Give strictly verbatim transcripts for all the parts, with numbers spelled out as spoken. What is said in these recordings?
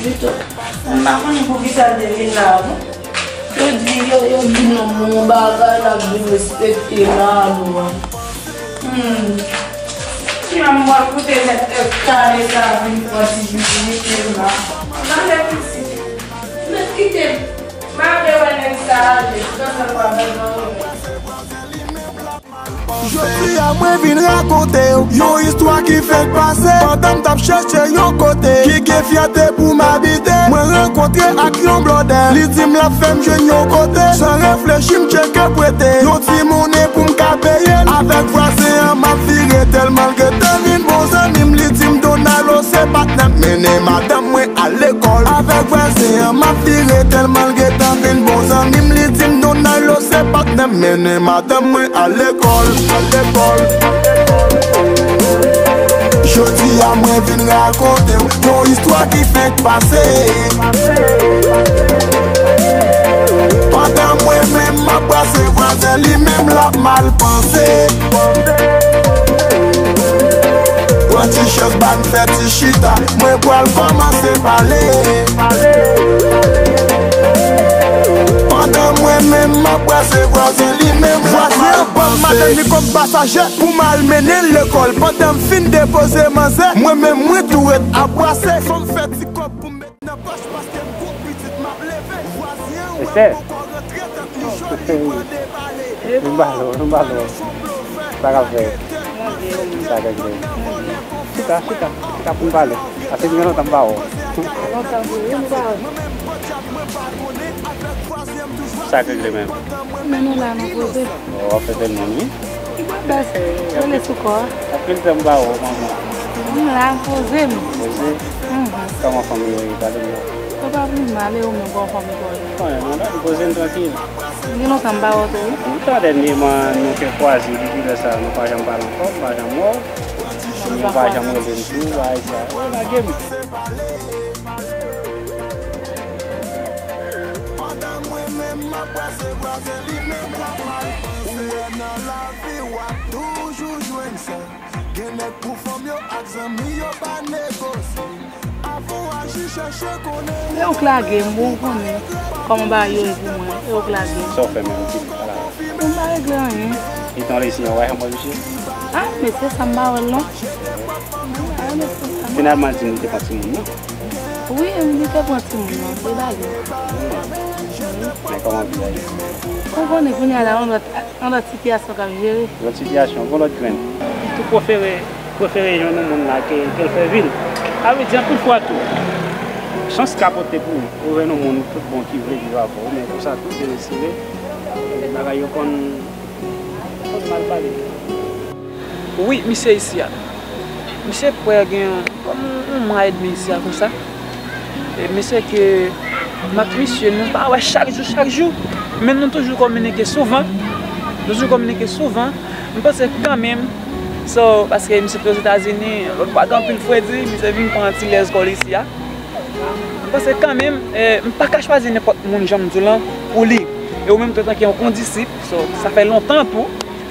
Pito, m pa konnen poukisa l te vin la, non. Yo di, yo, yo di nonm yon bagay, l ap derespekte la, non. Hmm. Kounya m pral koute nèg kale sa vin pran ti vizit la. Mande pitit. Mèt kite m. M ap wè nèg sa ale. Tout ansanm w ap bezwen wè. Jodi a mwen vin rakonte w yon istwa ki fèk pase. Pandan m t ap chèche yon kote ki gen fyète pou m abite, mwen rankontre ak yon blòdè. Li di m l ap fè m jwenn yon kote. San reflechi, m tcheke prete yon ti monnen pou m ka peye l. Avèk vwazen an, m ap vire tèlman l gentan vin bon zanmi m. Li di m Donalo se patnè m, mennen madanm mwen al lekòl. Avèk vwazen an, m ap vire tèlman l gentan vin bon zanmi m. Li di m Donalo se patnè m, mennen madanm mwen al lekòl, al lekòl. Jodi a mwen vin rakonte w yon istwa ki fèk pase. Pandan mwen menm m ap brase, vwazen li menm l ap mal panse. Pran ti chèz ba n fè ti chita, mwen pral kòmanse pale. Pandan mwen menm m ap brase, vwazen li menm l ap mal panse. Vwazen an ban m madanm li kòm pasaje pou m al mennen l lekòl. Pandan m fin depoze manzè, mwen menm mwen tou ret ap brase. Fò m fè ti kòb pou m met nan pòch paske m gwo pitit m ap leve. Vwazen an wè m poko rantre tank li joli pran de pale. Vin ba l, vin ba l. Sa k ap fèt? Sa k ap fèt? Chita, chita, chita pou n pale. Ase gen lontan m pa wè w. Lontan vre, wi, m pa wè. Sa k regle menm? Men nou la, nou poze. W ap fè bèl moun, wi. Bèl, rele sou kò a. Anpil tan m pa wè w, manman. M la, m poze m. Poze? Mhm. Kòman fanmi yo ye? Pale m non. Yo pa pli mal, e ou menm, kòman fanmi pa w ye? Bon, nou la, nou poze n trankil. Gen lontan m pa wè w tou, wi. Wi, tan dènyèman, nou te kwaze, depi lè sa, nou pa janm pale ankò, m pa janm wè w. Fanmi w pa janm rele m tou, bagay sa. Yo lage m. Pandan mwen menm m ap brase, vwazen li menm l ap mal panse. Ou wè nan lavi w ap toujou jwenn sa. Gen nèg pou fanm yo ak zanmi yo pa negosye. Avan w aji, chèche konnen. E ou k lage m, bon, ou konnen kòman bagay yo ye pou mwen. E ou k lage m. Sa w fè menm, pitit, ala. Bon, m pa regle anyen. Li t anlè siy an, w pa janm wè misye? Ah, mesye sa m pa wè l non. Ah, mesye sa m pa wè l. Finalman, l di m li te pran timoun nan. Wi, li te pran timoun nan, se bagay. Men kòman vi a ye? Ou konnen kounye a la, yon lòt, yon lòt sitiyasyon k ap jere. Lòt sitiyasyon, yon lòt grenn. Li tou prefere, prefere jwenn yon moun la ke, ke l fè vi l. Sa vle di, anpil fwa tou, chans ka pote pou ou, ou jwenn yon moun tout bon ki vle viv avè w, men konsa tou, se, se vre, bagay yo konn, konn mal pale. Wi, misye isi a. Misye prè gen kòm yon mwa edmi isi a konsa. E misye ke m ak misye, nou pa wè chak jou, chak jou. Men nou toujou kominike souvan. Nou toujou kominike souvan. M panse kanmenm, so, paske misye te Ozetazini, lòt bwa gen anpil fredi, misye vin pran ti lèz kò l isi a. M panse kanmenm, eh, m pa ka chwazi nenpòt moun, jan m di w lan, pou li. E ou menm tou, antanke yon kondisip, so, sa fè lontan tou.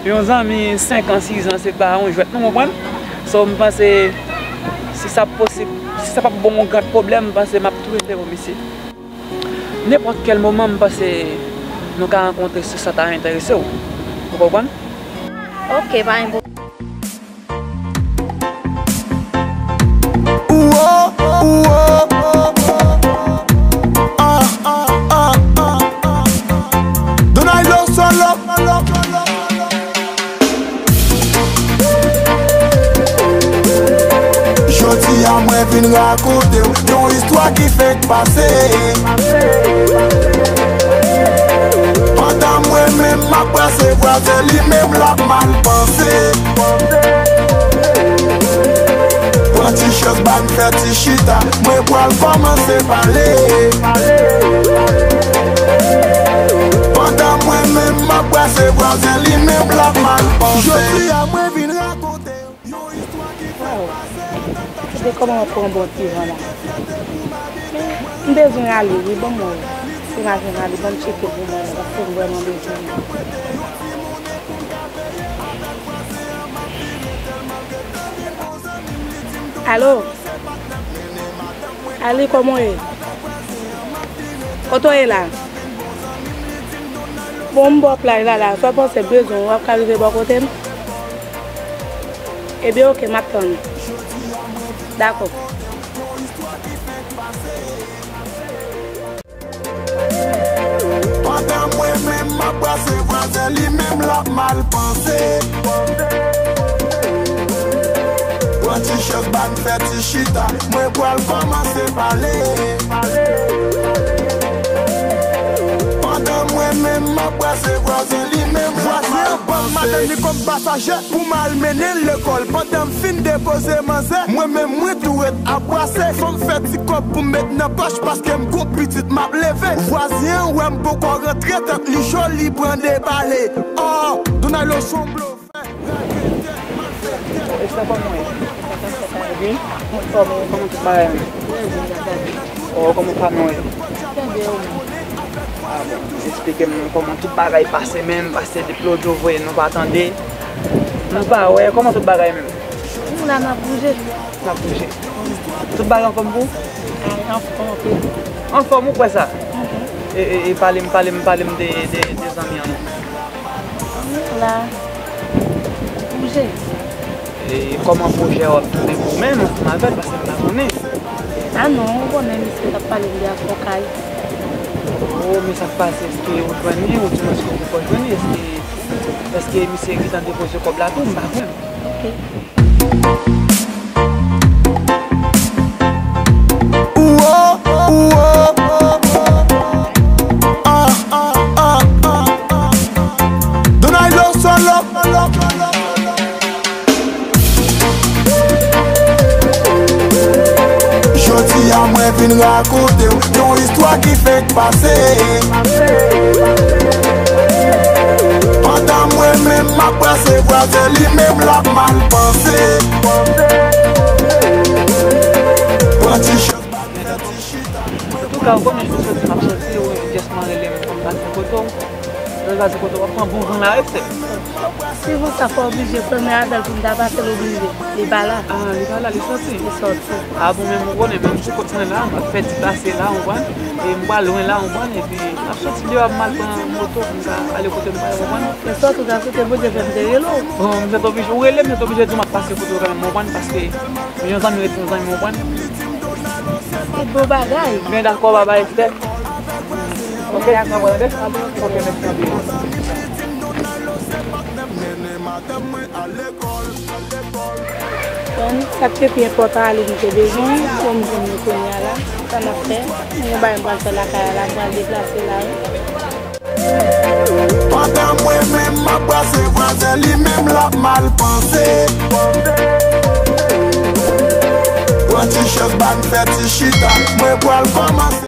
Yon zanmi senk an, sis an, se pa yon jwèt non, w konprann? So, m panse, si sa posib, si sa p ap bon yon gad pwoblèm, m panse m ap tou refere w misye. Nenpòt kèl moman, m panse nou ka rankontre si sa ta enterese w. Ou konprann? Ok, pa gen pwoblèm. Ou o, ou o. Ah, ah, ah, ah, ah. Donaylo solo. Jodi a mwen vin rakonte w yon istwa ki fèk pase. Pandan mwen menm m ap brase, vwazen li menm l ap mal panse. Pran ti chèz ba n fè ti chita, mwen pral kòmanse pale. Pandan mwen menm m ap brase, vwazen li menm l ap mal panse. Jodi a mwen vin rakonte. Waw, kite kòman w ap pran bon ti van la. Men, m bezwen ale wi, ban m wè. Si m a jwenn ale, ban m tcheke pou mwen, paske m vrèman bezwen li. Alo? Ali, kòman w ye? Kote w ye la? Bon, m bò plaj la, la. Sa w panse, bezwen w ap ka rive bò kote m? Ebyen, oke, m ap tann ou. Dakò. Pandan mwen menm m ap brase vwazen, li menm l ap mal panse. Pran ti chans, ba n fè ti chita, mwen pral kòmanse pale. Pandan mwen menm m ap brase vwazen, li menm l ap mal panse. Vwazen an ban m madanm li kòm pasaje. Pou m al mennen l lekòl, pandan m fin depoze manzè, mwen menm mwen tou ret ap brase. Fò m fè ti kòb pou m met nan pòch, paske m gon pitit m ap leve. Vwazen an wè m poko rantre, tèt li cho, li pran de bale. Oh, Donaylo se yon blofè, raketè, malfektè. Esther, kòman w ye? Wi, anfòm, kòman tout bagay menm? Oh, kòman fanmi w ye? Trè byen, wi. Ah bon, esplike m kòman tout bagay pase menm, paske depi lòt jou voye nou pa tande, nou pa wè, kòman tout bagay menm? Nou la n ap bouje. N ap bouje. Tout bagay anfòm pou ou? Ay, anfòm, anfòm. Anfòm, ou kwè sa? Mhm. E, e, e pale m, pale m, pale m de, de, de zanmi an non. Nou la. Bouje. E kòman pwojè w ap tounen pou ou menm ansanm avè l, paske m pa konnen. Ah non, ou konnen misye t ap pale m de afè kay. Oh, men sa k pase, èske ou jwenn li, ou di mwen si ou poko jwenn li, èske, èske misye gentan depoze kòb la tou, m pa kwè. Ok. Ou o, ou o. Ah, ah, ah, ah, ah. Donaylo solo. Jodi a mwen vin rakonte w yon istwa ki fenk pase. Pandan mwen menm m ap brase vwazen, li menm l ap mal panse. Pran ti chans, ba n fè ti chita. Antouka, ou konnen jan m soti, m ap soti, ou jesman rele m pou m pase kote w. Lè l pase kote w, w ap pran bon van la, èske? Si van sa fè oblije, fè men avè l pou m ta pase, l oblije. Li pa la. Ah, li pa la, li soti? Li soti. Ah bon, men ou konnen, menm si kot mwen la, m ap fè ti pase la, ou konprann? E m pral lwen la, ou konprann? Epi, m ap soti deyò, m al pran moto pou m ka ale kote m prale, ou konprann? Men sa w tou ka swete Bondye fè m te rele w. Bon, m sèt oblije, ou rele m, sèt oblije di w m ap pase kote w kanmenm, ou konprann? Paske yon zanmi rete yon zanmi, ou konprann? E bon bagay. Men dakò, babay, Esther. Ok, dakò. Ok, mèsi anpil. Bon, sa k te pi enpòtan, Ali, m te bezwen, bon, m jwenn li kounye a la. Sa n ap fè? Mwen gen bagay m pral fè lakay la, m pral deplase la, wi. Pandan mwen menm m ap brase vwazen, li menm l ap mal panse. Pran ti chans, ba n fè ti chita, mwen pral kòmanse.